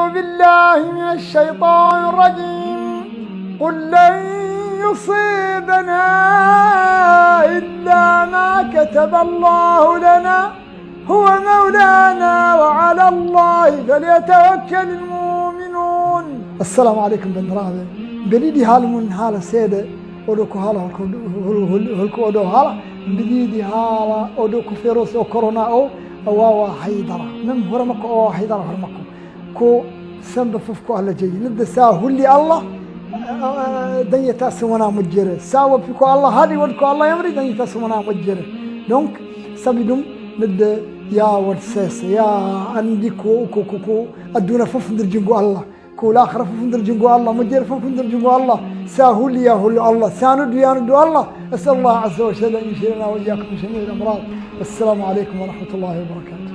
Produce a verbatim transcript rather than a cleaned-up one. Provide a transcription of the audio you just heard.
بالله من الشيطان الرجيم. قل لن يصيبنا إلا ما كتب الله لنا هو مولانا وعلى الله فليتوكل المؤمنون. Assalamu aleykum banndiraaɓe. Mbeɗa yiɗi haala mon haala seeɗa. Oɗo ko haala holko, hol- hol- holko oɗo haala? Mbeɗa yiɗi haala oɗo ko virus o corona o, o waawaa haydara. Même hoore makko o waawaa haydara hoore makko. Ko semmbe fof ko Allah jeyi. Neɗɗo so a hulii Allah, eh, dañataa so wonaa moƴƴere. So a woppii ko Allah haɗi, waɗi ko Allah yamri, dañataa so wonaa moƴƴere. Donc, sabi ɗum, neɗɗo yo a waɗ seesa, yo a anndi ko, ko, ko, ko aduna fof nder junngo Allah, ko laakhira fof nder junngo Allah, moƴƴere fof ko nder junngo Allah. So a hulii, yo a hul Allah. So a noddii, yo a noddu Allah. أسأل الله عز وجل أن يشفينا وإياكم من جميع الأمراض. السلام عليكم ورحمة الله وبركاته.